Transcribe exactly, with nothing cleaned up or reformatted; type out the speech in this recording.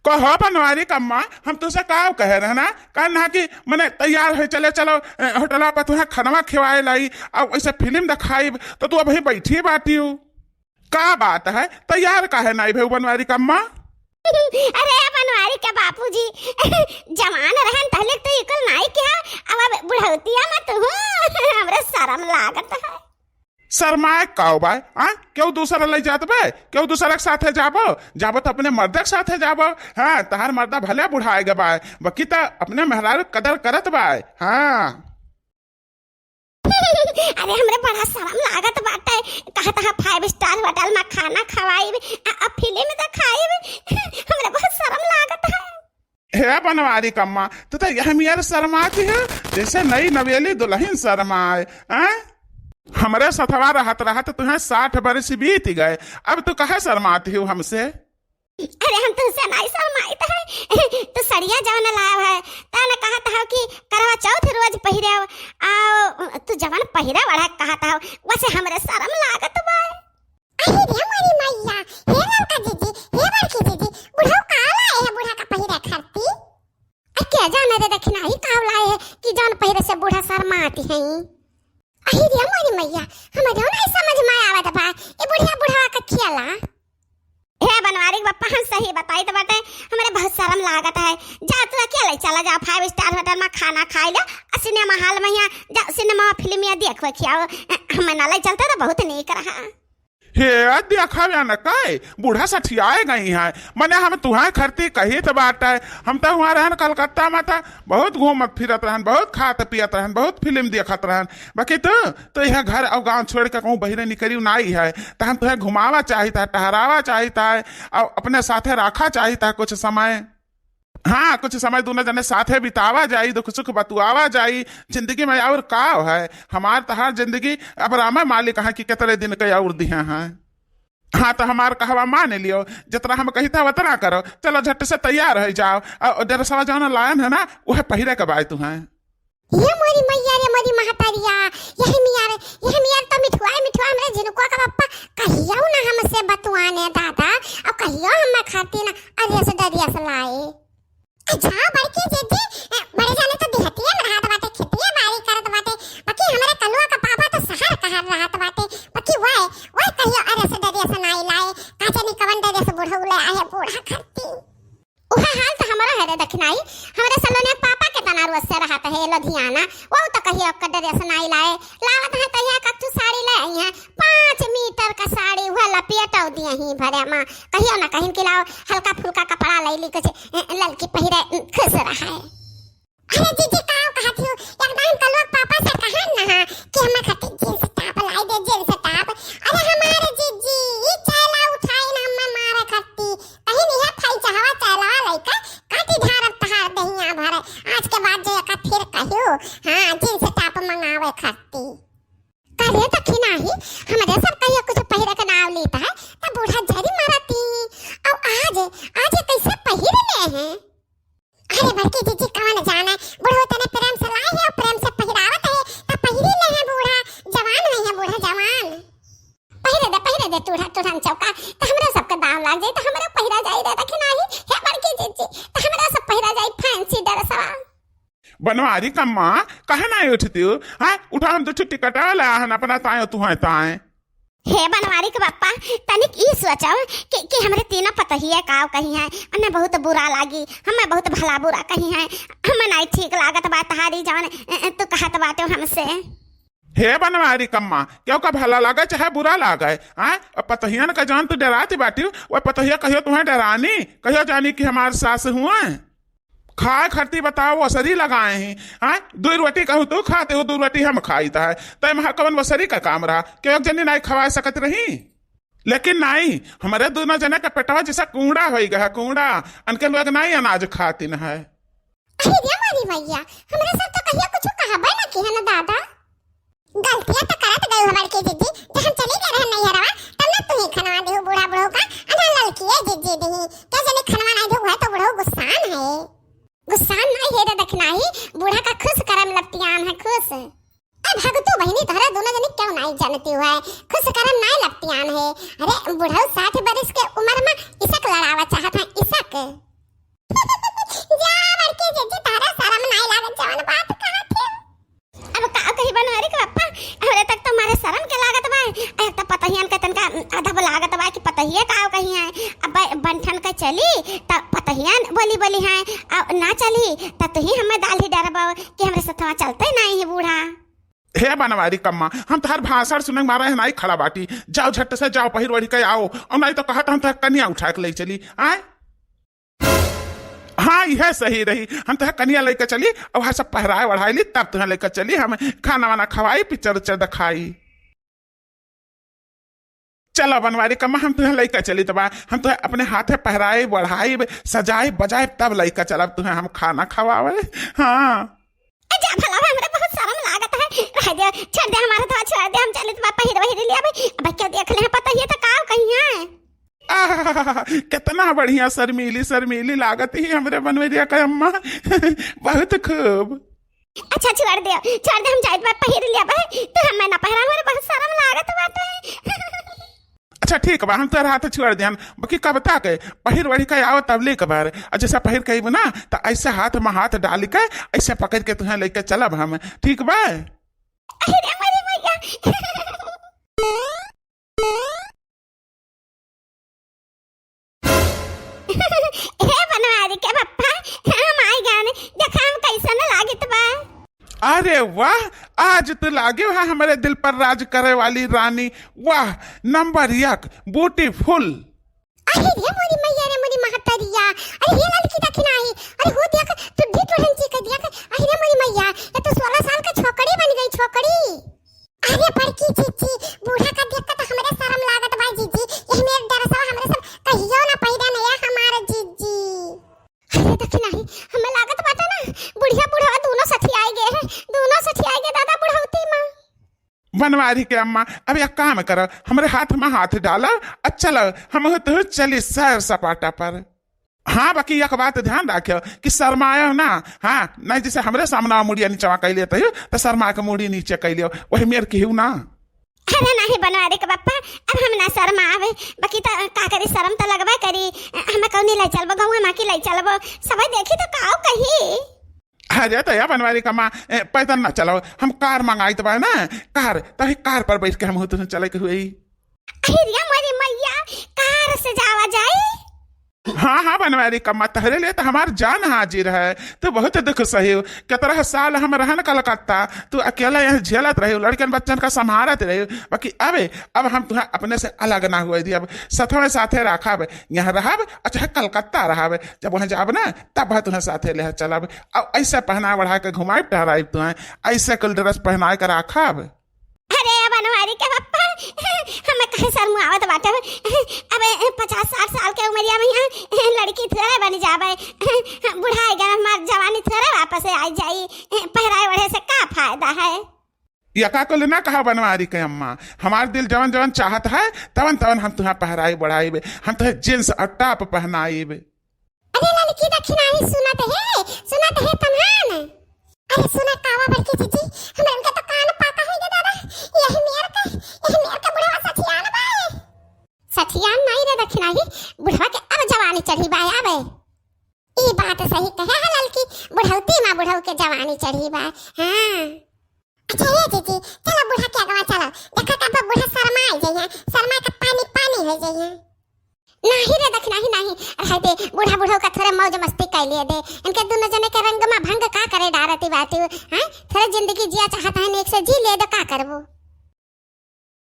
कहो बनवारी कम्मा, हम तुसे का कहे रहना? कहना कि मने तैयार होइ चले चलो, ए, होटलवा पर तुहे खनवा खिवाए लाई, अउ ऐसे फिल्म देखाइब, तो तू अबहीं बैठी बाटिउ। का बात है, तैयार काहे नाई भइउ बनवारी कम्मा? अरे बनवारी के बापूजी, जवान रहन तहले तो इकुल नाई किहा, अब, अब बुढ़ौतिया में तू हमरे शरम लागत है। शरमाए काउ बाय, आ? केहू दूसरा लइ जात बाय? केहू दूसरा के साथे जाबो? जाबो तो अपने मर्दे के साथे जाबो। हाँ, तहार मर्दा भले बुढ़ाए गे बाय, बकी त अपने मेहरारू के कदर करत बाय। हाँ। अरे, हमरे बड़ा शरम लागत बाटे, कहत ह five star hotel में खाना खवाइब, आ, आ फिल्म देखाइब, हमरे बहुत शरम लागत है। हे बनवारी कम्मा, तू तो यह मियार शरमाती है, जैसे नई नवेली दुल्हन शरमाए, हैं? हमरे सथवा रहत रहत तुहें साठ बरिस बीत गए, अब तू काहे शरमाती हो हमसे? अरे हम तुहसे नाई शरमाइत है, तू सड़िया जवन लाव है, तने कहत हव कि करवा चौथ रोज पहिरेव, आओ तू जवन पहिरे वढ़े कहत हव, वैसे हमरे शरम लागत बा। अरे रे मोरी मैया, हे ललका जीजी, हे बड़की जीजी, बुढ़ऊ का लाए है बूढ़ा का पहिरे खरती? आ के जाने रे दखिनाही का लाए है कि जौन पहिरे से बूढ़ा शरमाती हैं। अरे रे मोरी मैया, हमरे जौन है समझ में आवत बा, ए बुढ़िया बुढ़वा का खियाला। हे बनवारी के बप्पा, हम सही बताइत बाटे, हमरे बहुत शरम लागत है। जा तू अकेले चला जा five star hotel में खाना खाइ ले, आ सिनेमा hall में यहाँ जा सिनेमा फिल्मिया देखवे खियाओ, हमें ना लइ चलते तो बहुत नीक रहा। हे, देखा बे न कई, बूढ़ा सठियाए गई हैं। मने हम तुहें खरती कहित बाटे, हम तो हुआँ रहन कलकत्ता में त बहुत घूमत फिरत रहन, बहुत खात पियत रहन, बहुत फिल्म देखत रहन। बाकी तू, तू यह घर अउ गाँव छोड़ के कहूँ बहिरे निकरिउ नाई है, त हम तुहें घुमावा चाहित है, टहरावा चाहित है, अउ अपने साथे राखा चाहित है कुछ समय। हाँ, कुछ समय दुनो जने साथे बितावा जाई, दुख सुख बतुआवा जाई। जिंदगी में अउर का है? हमार तहार जिंदगी अब रामे मालिक हैं कि कितने दिन के अउर दिहे हैं। हाँ, तो हमार कहवा मान लियो, जितना हम कहित है उतना करो। चलो झट से तैयार होइ जाओ, अउ ड्रेसवा जौन लायन है ना, उहे पहिरे के बाय तुहें। ये मोरी मैया रे मोरी महतरिया, यही मियार, यही मियार तो मिठुआ, मिठुआ हमरे जिनको का पप्पा कहियो ना हमसे बतुआने दादा, अब कहियो हम खाती ना अरे से डरिया से लाए। अच्छा, बड़की जीजी, अ, बड़े जाने तो देहतिया में रहत बाटे, खेतिया बाड़ी करत बाटे, बाकी हमरे कलुआ का पापा तो शहर कहर रहत बाटे, बाकी वह, वह कहियो अरे से डरिया से नाई लाए, का जानी कवन डरिया से बुढ़ऊ ले आए, बूढ़ा खरती। उहे हाल तो हमरा है रे दखिनाई, हमरे सलोनिया पापा के तना रोज से रहत है लुधियाना, वो तो कहियो ओकर डरिया से नाई लाए, लावत है तो यहाँ कच्चू साड़ी ले आई है, पाँच मीटर का साड़ी, वह लपेट अउ दिए ही भरे माँ, कहियो ना कहिन कि लाओ हल्का फुल्का कपड़ा ले ली कुछ, अ, ललकी पहिरे, अ, खुश रहे। अरे जीजी, का कहत हूँ, एकदम कलुआ पापा से कहन ना कि हमार खातिर jeans top लाई दे, jeans top। अरे हमार जीजी, ई चैला उठाई ना हमें मारे खत्ती। कहीं नहीं है फाई चाहवा चैलवा लइका, काटी झारब तहार दहिया भरे। आज के बाद जे एका फिर कहियो, हाँ, jeans top मंगावे खत्ती। करे दखिनाही, हमरे सब कहियो कुछ पहिरे के नाव लेत है, त बूढ़ा जरी मरती। अउ आज, आज ये कैसे पहिर ले हैं? अरे बड़की जीजी, कवन जाने, बूढ़ो तने प्रेम से लाई है, प्रेम से पहिरावत है, त पहिरी ले है बूढ़ा, जवान नहीं है बूढ़ा, जवान। पहिरे दे, पहिरे दे, टूढ़ा, टूढ़न चौका, त हमरे सबके दाम लाग जाई, त हमरे पहिरा जाई रे, देखे नाही, हे बड़की जीजी, त हमरे सब पहिरा जाई fancy ड्रेसवा। बनवारी कम्मा, काहे नाही उठतिउ? हाँ, उठा, हम तो छुट्टी कटावे ला हन अपना ताए, तुहाए ताए। हे बनवारी के बप्पा, तनिक ई सोचो कि, कि हमरे तीनों पतोहिया काव कही हैं, उन्हें बहुत बुरा लागी, हमें बहुत भला बुरा कही हैं, हमें नाई ठीक लागत बा तहारी जवन, अ, अ, तू कहत बाटे हमसे। हे बनवारी कम्मा, केहू का भला लागे चाहे बुरा लागे, हाँ? अब पतोहियन का जान तू डराती बाटी, वो पतोहिया कहियो तुम्हें डरानी, कहियो जानी कि हमार सास हुआ। खाए खरती बताओ, ओसरी लगाए ही, हाँ? दुई रोटी कहू तू खाते हो, दुई रोटी हम खाइत है, तय महा कवन ओसरी का काम रहा, केहू जनी नाई खवाए सकत रही? लेकिन नाई, हमरे दुनो जने के पेटवा जैसा कूड़ा होई गया, कूड़ा, अनके लोग नाई अनाज खातिन है। अरे रे मोरी मैया, हमरे सब तो कहियो कुछ कहबे ना किहे ना दादा। गलतियां तो करत गई हो बड़की जीजी, जब हम चली गए रहे नैहरवा, तब ना तू ही खनवा देहू बूढ़ा बूढ़ो का, अना ललकिए जीजी देही, क्या जनी खनवा नहीं देहू है तो बूढ़ो गुस्सान है। गुस्सान नहीं है रे दखिनाही, बूढ़ा का खुश करम लपटियान है, खुश। ए भगतू बहिनी, तोहरा दोनों जनी क्यों नहीं जानती हुआ है, खुश करम नहीं लपटियान है। अरे बूढ़ो साठ बरिस के उम्र में इसक लड़ावा चाहत है, इसक। जा बड़की जीजी, तहरा शरम नाई लागत जवन बात कहत है। अब का कही बनवारी के पप्पा, हमरे तक तो मारे शरम के लागत बा। एक तो पतहियन के तनका अदब लागत बा कि पतहिए का कही है। अब ब-, बंठन के चली त पतहियन बोली बोली है, अब ना चली त तुही हमें दाल ही डरबो कि हमरे सथवा चलते नाई है बूढ़ा। हे बनवारी कम्मा, हम तोहार भाषण सुने के मारे है नाई खड़ा बाटी। जाओ झट से जाओ, पहिर ओढ़ी के आओ, और नाई तो कहत हम तोहार कनिया उठा के ले चली। आए? हाँ, यह सही रही। हम तोहार कनिया लेके चली, और वहाँ सब पहराए ओढ़ाई ली, तब तुहें लेके चली, हम खाना वाना खवाई, पिक्चर उच्चर दिखाई। चलो बनवारी कम्मा, हम तुहें लेके चली, तब हम तुहें अपने हाथे पहराई ओढ़ाई, सजाई बजाई, तब लेके चलब तुहें हम खाना खवावे। हाँ। ए, जा भला बा, हमरे बहुत शरम लागत है। रह दे, छोड़ दे, हमारे तो छोड़ दे, हम चलित बा पहिर वहिर लिया भाई। अब क्या देख ले, पता ये तो का कही है। आह, कितना बढ़िया शर्मीली, शर्मीली लागत ही हमरे बनवरिया का अम्मा। बहुत खूब। अच्छा, छोड़ दे, छोड़ दे, हम जाइत बा पहिर लिया भाई। तू हमें ना पहिरा, हमारे बहुत शरम लागत बाटे। अच्छा ठीक बा, हम तोहर हाथ छोड़ दिहन, बाकी कब तक? पहिर वढ़ी के आओ तब ले कबार। और जैसे पहिर के अइबू ना, त ऐसे हाथ में हाथ डाल के ऐसे पकड़ के तुहें लेके चलब हम, ठीक बा? अरे मोरी मैया। हे बनवारी के पप्पा, हम आई गाने, देखा हम कैसन लागित बा। अरे वाह, आज तो लागे है हमारे दिल पर राज करे वाली रानी। वाह, नंबर एक, ब्यूटीफुल। अरे रे मोरी मैया रे मोरी महतरिया, अरे ये ललकी दखिनाही, अरे हो देख, तू ढीठ रहन ची कर दिया। अरे रे मोरी मैया, ये तो सोलह साल का छोकरी बन गई, छोकरी। अरे बड़की जीजी, बूढ़ा का देख के तो हमरे शरम लागत बा जीजी। ये मेरे डरसवा हमरे सब कहियो ना पहिरा नया हमार जीजी। अरे दखिनाही, हमें लागत बाटे ना, बुढ़िया बुढ़वा दोनों सठियाई गए हैं, दोनों सठियाई गए दादा बुढ़ौती में। बनवारी के अम्मा, अब एक काम करो, हमरे हाथ में हाथ डालो, अच्छा चलो, हम तो चली सैर सपाटा पर। हाँ, बाकी एक बात ध्यान रखियो कि शर्मायो ना। हाँ, नहीं जैसे हमरे सामने मुड़िया नीचवा कइ लेते हो, तो शर्मा के मुड़ी नीचे कइ लियो, वही मेर केहू ना। अरे नहीं बनवारी के पप्पा, अब हम ना शर्मावे, बाकी तो का करी, शरम तो लगबे करी। हमें कौनी ले चलबो, गौवा माँ की ले चलबो, सबे देखी तो काव कही। अरे तो या बनवारी का माँ, ए, पैदल ना चलो, हम कार मंगाई तो बा ना, कार, तभी कार पर बैठ के हम तुझे चले के हुई। अरे रे मोरी मैया, कार से जावा जाई? हाँ, हाँ, बनवारी कम्मा, तहरे लिए तो हमार जान हाजिर है। तू बहुत दुख सही हो। कितना साल हम रहन कलकत्ता, तू अकेला यहाँ झेलत रही हो, लड़कन बच्चन का संभालत रही हो। बाकी अब, अब हम तुहें अपने से अलग ना हुए दियब, सथवे साथे रखब, यहाँ रहब, अच्छा कलकत्ता रहब। जब वहाँ जाब ना, तब तुहें साथे ले चलब। अब ऐसे पहना बढ़ा के घुमाइब टहराइब तुहें, ऐसे कुल ड्रेस पहनाए के रखब। अरे बनवारी के पप्पा, हमें कहे शर्मावत बाटे। अबे पचास साठ साल के उमरिया में यहाँ लड़की थोड़े बन जावे, बुढ़ाई गए, हमार जवानी थोड़े वापस आ जाई। पहराए ओढ़े से का फायदा है? या का कुल ना कहा बनवारी के अम्मा, हमार दिल जवन जवन चाहत है, तवन तवन हम तुहें पहराई बढ़ाइबे, हम तुहें जींस और टॉप पहनाइबे। अरे ललकी दखिनाही सुनत है, सुनत है तन्हान। अरे सुना कावा बड़की जीजी, हमरा इनका तो कान पाका होइ गया दादा। यही मेर का, यही मेर का बुढ़वा सठियान बा। सठियान नहीं रे दखिनाही, बुढ़वा के अब जवानी चढ़ी बा आवे। ई बात सही कहे है ललकी, बुढ़ौती माँ बुढ़ऊ के जवानी चढ़ी बा। हाँ। अच्छा ये जीजी, चलो बूढ़ा के अगवा चलो। देखा तब बूढ़ा शर्माई जइहे, शर्मा के पानी पानी हो जइहे। नाही रे दखिनाही नाही, रह दे, बूढ़ा बूढ़ो का थोड़े मौज मस्ती कर लिए दे। इनके दोनों जने के रंग में भंग का करे डारती बाटी, हैं? थोड़े जिंदगी जिया चाहत है, नेक से जी ले दे, का करबो?